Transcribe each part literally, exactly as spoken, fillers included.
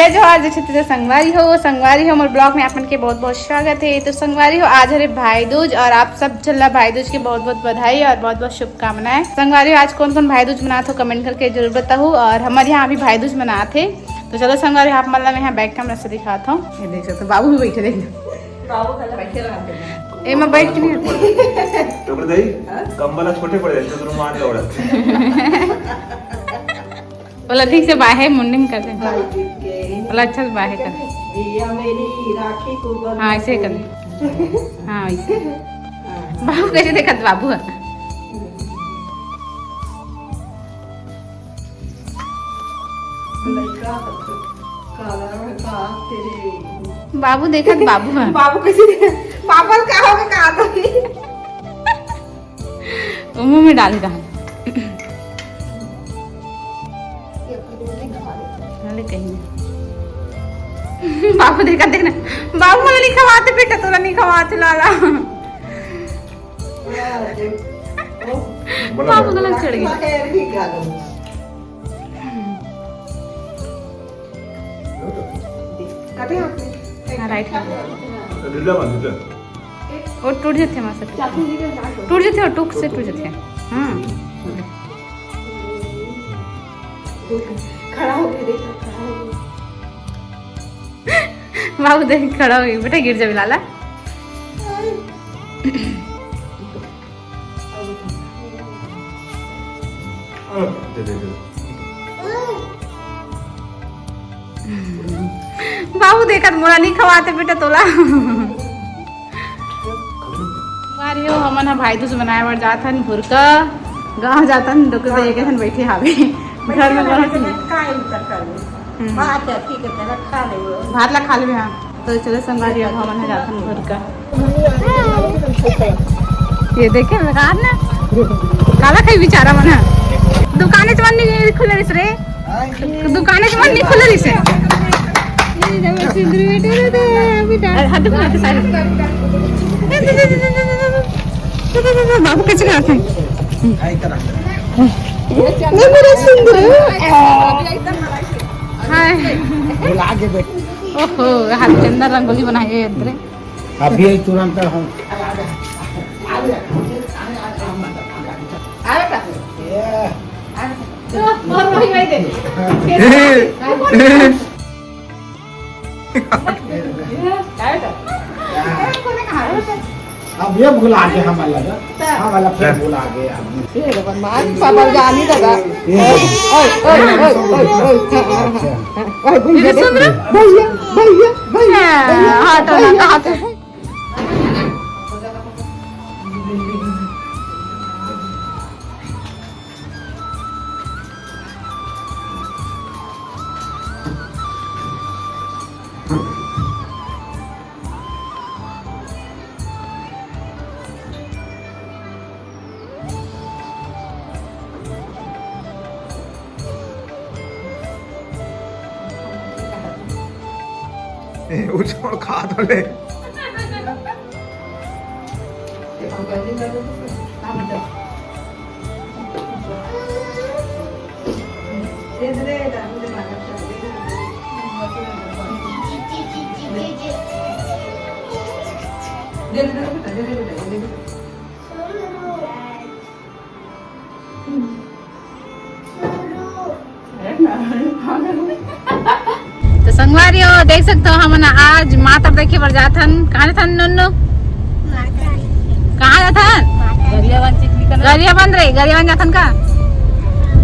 जय जोहार, जय छत्तीसगढ़ संगवारी हो। संगवारी हो, मोर ब्लॉग में आप मन के बहुत बहुत स्वागत है। तो संगवारी हो, आज हरे भाई दूज और आप सब झन ला भाई दूज के बहुत बहुत बधाई और बहुत बहुत शुभकामनाएं। संगवारी हो, आज कौन कौन भाई दूज मनात हो, कमेंट करके जरूर बताहू। और हमर यहाँ अभी भाई दूज मनात हे। तो चलो संगवारी हो, आप मन ला मैं यहाँ बैक कैमरा से दिखात हूँ। ये देख सकते हो, बाबू भी बैठे, देख लो। बाबू घला बैठे रहते हैं। ए, मैं बैठ के नहीं आती। तो दही, कंबल छोटे पड़ जाते हैं, तो रुमाल ले ओढ़ते हैं। बोला ठीक से बाहे मुंडी में कर दे। बोला अच्छा से बाहे कर। भैया मेरी राखी को बंधन हाँ, ऐसे कर। हाँ, ऐसे। बाबू कैसे देखत बाबू है? लड़का काला रंग का तेरे बाबू देखत बाबू है। बाबू कैसे देखे? पापा का होगा का तो? वो मुंह में डाल रहा है। अरे कहीं। बाबू देखा, देखना। बाबू मला नहीं खवाते बेटा, तोला नहीं खवाते लाला। बाबू गलत चढ़ गई। हाँ, राइट। ढीला बांध, ढीला। वो टूट जाते हैं, मासा टूट जाते हैं। टूट जाते हैं, टूक से टूट जाते हैं। हाँ। खड़ा हो गई, देख, खड़ा हो गई। बाबू देख, खड़ा हो गई। बेटा, गिर जाबे लाला। दे, दे, दे। बाबू देखत मोला नहीं खवाते बेटा तोला। बारी हो, हमन ह भाई दूज मनाए बर जात हन भुरका। गांव जात हन, डोकरे दे के हन बैठे हावे। घर में बनत नहीं। का इनकर करबो? हम्म। हाँ, अच्छा, ठीक है, तेरा खा ले वो। भात ला खा लेबे, हाँ। तो चलो संगवारी, अब हमन ह जाथन घर का। ये देखे लगा ना, काला खाई बेचारा मन ह। दुकाने च मन नहीं खुले रिस रे, दुकाने च मन नहीं खुले रिस। ये जब सिंदूर बेटे रे, तो अभी डाल। अरे, हाथ दुखा, हाथ सारे। बाबू कैसे खाते हैं? नहीं, मेरा सिंदूर। हाय। ओहो, हाथ के अंदर रंगोली बनाई है अंदर। अभी यही तुरंत हम। ये। तो, और वही, वही दे। अब ये भुला के हम अलग, हम अलग फिर भुला गए आदमी। ये भगवान, मान पापा जानी दादा। ये ओए, ओए, ओए, ओए, ओए, ओए। अच्छा। ओए, भैया, भैया, भैया, भैया, हाँ, हाँ, तो ना भैया। कहा थे। ए, वो छोड़, खा तो ले। तो संगवारी हो, देख सकते हो, हमन आज मातर देखे बर जाथन। कहाँ जाथन नन्नू? कहाँ जाथन? गरियाबंद रे, गरियाबंद जाथन का?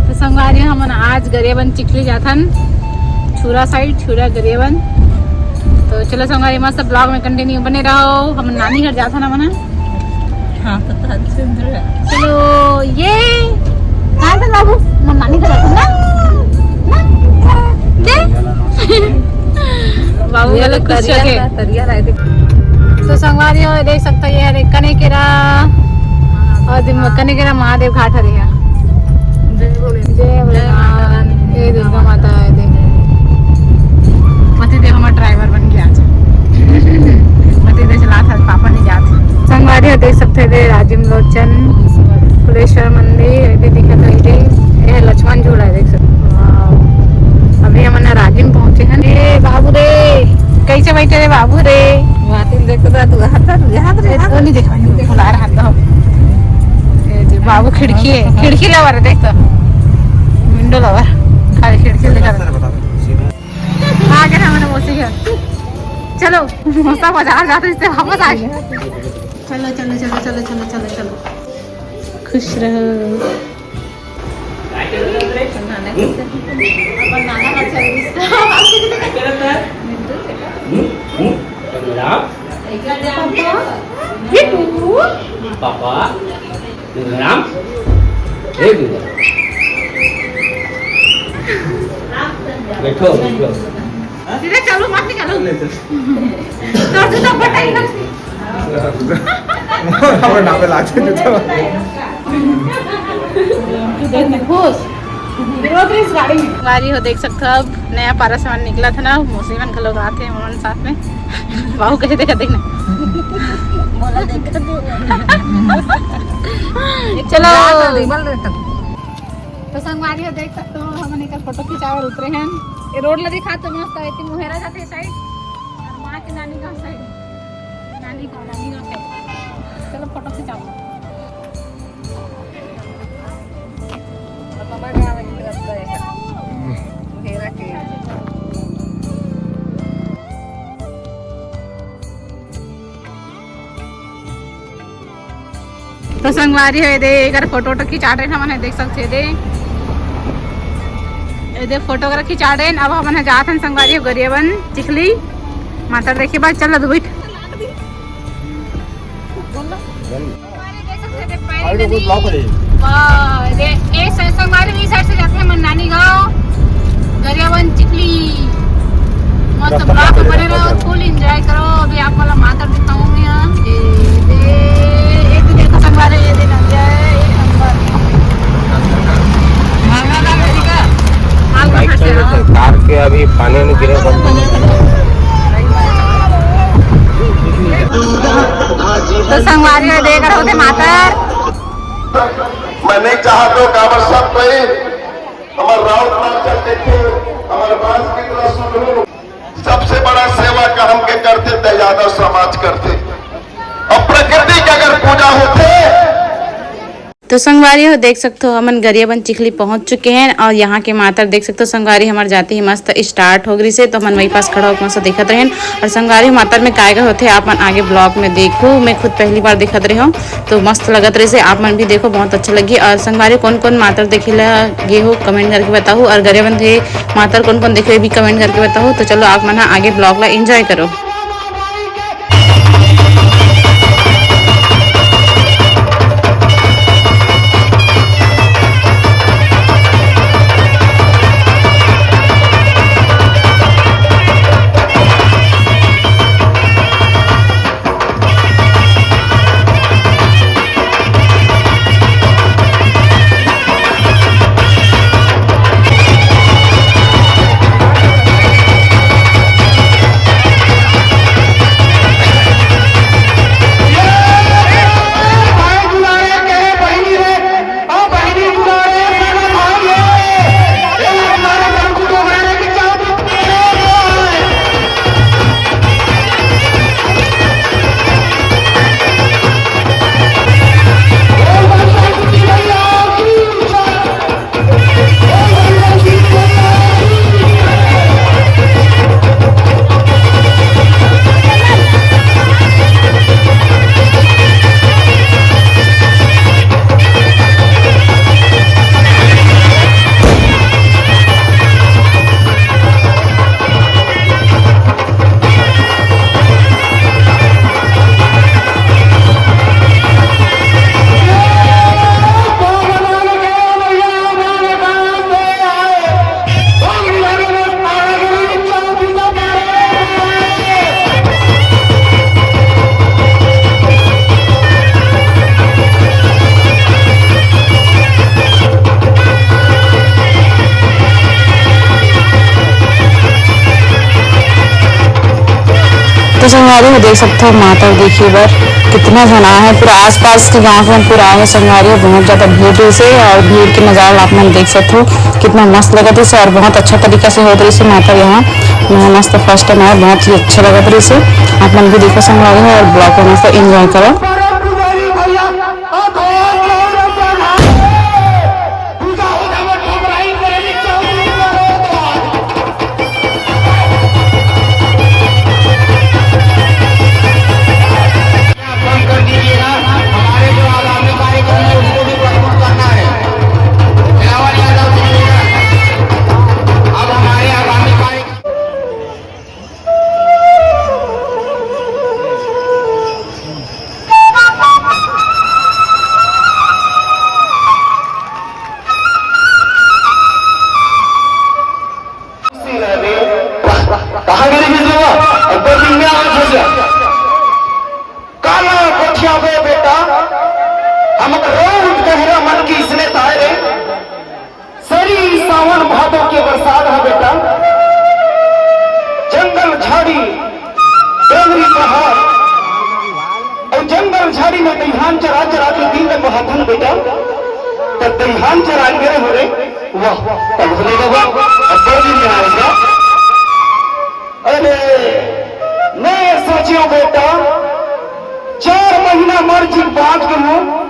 तो संगवारी हो, हमन आज गरियाबंद चिखली जाथन, छुरा साइड, छुरा गरियाबंद। तो चलो संगवारी, मस्त ब्लॉग में कंटिन्यू बने रहो। हमन नानी घर जाथन, हमन हाँ, तो आज सुंदर है। चलो, ये। कहाँ था बाबू? मम्मा नहीं था ना? ना? दे। बाबू ये वाला तो कुछ तरिया है। ना, तरिया लाए थे। तो संगवारी हो, देख सकते हो, ये हरे कनेकेरा और दिन में कनेकेरा महादेव घाट हरे है। जय भोलेनाथ। ये दुर्गा माता है, देख। पति देव हमारा ड्राइवर बन गया आज। पति देव चला था, पापा नहीं जाते। संगवारी हो, देख सकते थे राजिम लोचन, फुलेश्वर मंदिर, ये भी दिखत रही थी। ये लक्ष्मण झूला है, देख सकते हो। वाओ। अभी हमन राजिम दिन पहुंचे हैं। ए बाबू रे, कैसे बैठे रे बाबू रे? मातिन देखो दा, तू हाथ, तू हाथ रे, हाथ। नहीं देखा, नहीं बुला रहा था। ए जे बाबू खिड़की है, खिड़की लवर है, देख तो। विंडो लवर, खाली खिड़की लगा। आ गए हमारे मौसी घर। चलो, मौसा बाजार जाते, इससे वापस आ गए। चलो, चलो, चलो। खुश रहो। पापा, बैठो, बैठो। सीधा चलो, मत निकालो। तो तू तो बटाई ना। हमर नाम पे लाग जाए तो। तू देख में खुश। रोक रही इस गाड़ी में। संगवारी हो, देख सकत हो, अब नया पारा सामान निकला था ना, मौसी मन घलो आत हे हमन साथ में। बाबू कैसे देखा, देखना। बोला, देखा तू। चलो। तो संगवारी हो, देख सकत हो, हमन एकर फोटो खिंचावल उतरे हैं। ये रोड ला दिखा तो मस्त है, मुहेरा जाते साइड और माँ के नानी गाँव साइड। नानी गाँव, नानी गाँव के। चलो फोटो खिंचाओ। अब मम्मा गाँव में निकलत रहे हैं। घेरा के। तो संगवारी हो, ये दे, एकर फोटो वोटो खिंचा रहे हमन ह, देख सकथे दे। ये दे, फोटो वगैरह खिंचा रहे। अब हमन ह जात हन संगवारी हो, गरियाबंद चिखली माता देखे बर। चल दू बैठ। हमारे देख सकथे दे, पैर अरे, वो नदी। ब्लॉक हो जाएगी। वाह, दे, ए, स-, संगवारी, ई साइड से जाते हैं मन नानी गाँव, गरियाबंद चिखली। मस्त रास्ता ब्लॉग में पकड़ बने रहो, लेना। फुल एंजॉय करो। अभी आप वाला मातर दिखाऊंगी यहाँ। ये दे, ये तो देखो संगवारी, ये दे नदिया है, एक नंबर। भागा ना मेरी का। भाग बाइक कहाँ से चल रहे आओ? थे, कार के अभी पानी में गिरे बंद। तो संगवारी हो, देख रहे होते मातर। मैं नहीं चाहता हूँ काबर सब कोई हमारे राउत नाच चलते थे, हमारे बांस की तरह सुन लो। सबसे बड़ा सेवा का हम के करते थे, यादव समाज करते। और प्रकृति की अगर पूजा होते। तो संगवारी हो, देख सकते हो, हमन गरियाबंद चिखली पहुंच चुके हैं और यहाँ के मातर देख सकते हो संगवारी, हमार जाती ही मस्त स्टार्ट हो गई से, तो हमन वही पास खड़ा होकर मस्त देखत रहेन। और संगवारी हो, मातर में काय काय होथे, आप मन आगे ब्लॉग में देखो। मैं खुद पहली बार देखत रहे हूँ, तो मस्त लगत रहे से, आप मन भी देखो, बहुत अच्छा लगी। और संगवारी, कौन कौन मातर देखे ला गे हो, कमेंट करके बताओ। और गरियाबंद के मातर कौन कौन देखे, भी कमेंट करके बताओ। तो चलो, आप मन ह आगे ब्लॉग ला एंजॉय करो। तो संगवारी हो, देख सकथो, माता देखे बर इतना झन आए हे, पूरा आसपास के गांव से पूरा आए हे संगवारी हो, बहुत ज्यादा भीड़ रहिसे और भीड़ के नजारा आप मन देख सकत हो, कितना मस्त लगत रहिसे और बहुत अच्छा तरीका से होत रहिसे माता यहाँ। मैं मस्त फर्स्ट टाइम आए, बहुत ही अच्छा लगत रहिसे। आप मन भी देखो संगवारी हो और ब्लॉग को मस्त एंजॉय करो। कहाँ गिरी बीच में? अब्बर सिंह ने आवाज हो गया। काला कोठिया बे बेटा, हम रोज गहरा मन की इसने ताए रे। सरी सावन भादो के बरसात है बेटा, जंगल झाड़ी, डोंगरी पहाड़, और जंगल झाड़ी में दईहान चरा चरा के दिन में बहाथन बेटा, तो दईहान चरा के हो रे। वाह, तब बोले बाबा, अब बोल नहीं आएगा। अरे, मैं सोचियो बेटा, चार महीना मर जी बांट के हूँ।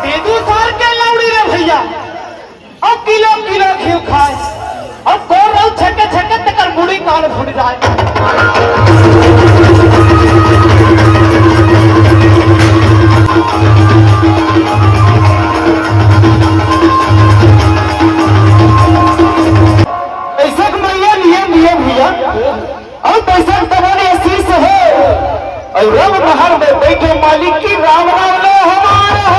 दे दू सार के लौड़ी रे भैया, अब किलो किलो घी खाए, अब कोर रहू छके छके तेकर मुड़ी कान फूट जाए। ऐसे के मैया नियम नियम भैया। अउ पैसा के जमाने आशीष हो, अउ रंग महल में बैठे मालिक की राम नाम लो हमारा हो।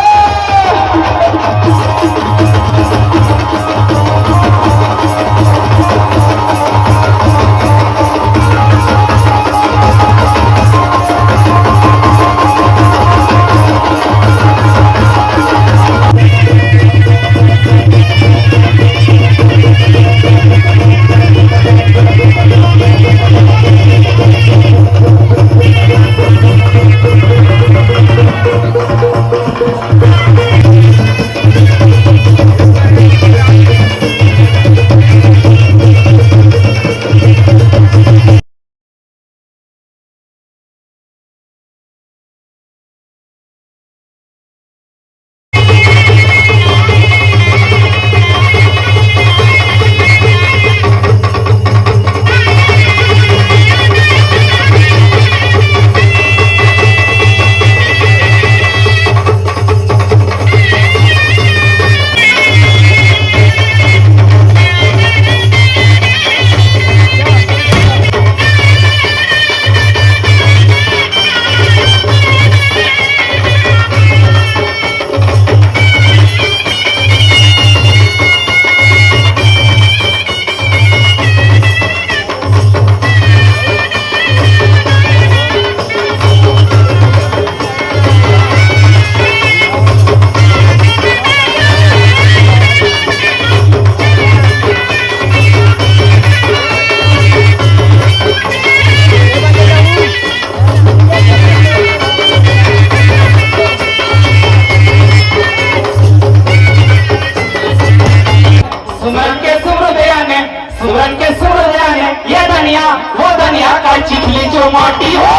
माटी हो।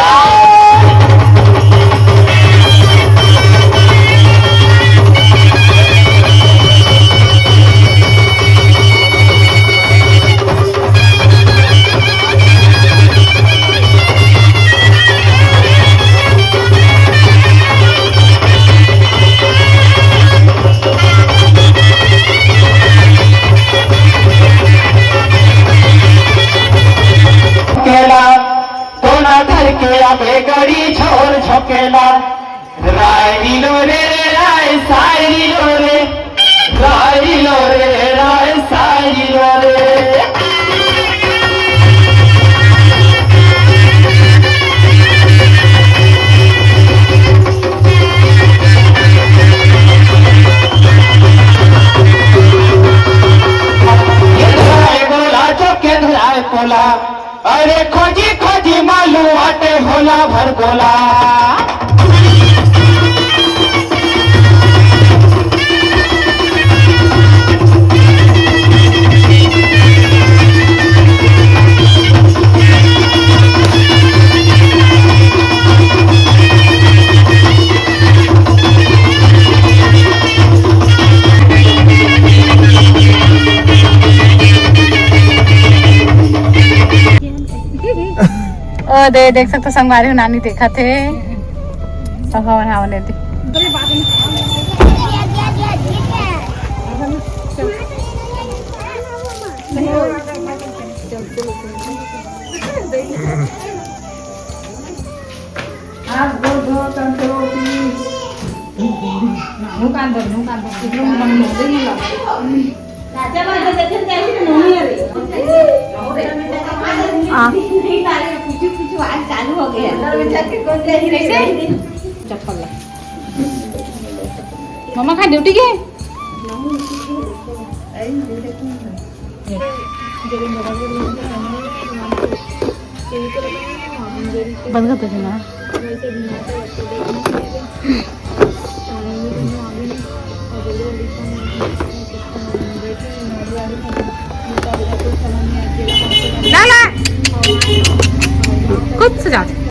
केला तोला धर के आबे गड़ी छोर झोंकेला। राय लो रे, राय साय लो रे, राय लो रे, राय साय लो रे। ये धराय बोला, चौके धराय बोला। अरे खोजी खोजी मालू आटे होला भर गोला। ओ दे, देख सकथो संगवारी हो, नानी देखत हे। तो हवन हवन दे। आप दो दो तंत्रों की। मुंह कान दो, मुंह कान दो। इधर मुंह कान दो। आ। चप्पल ला। मम्मा कहाँ ड्यूटी के? बंद कर दो ना। लाला, कुछ से जा।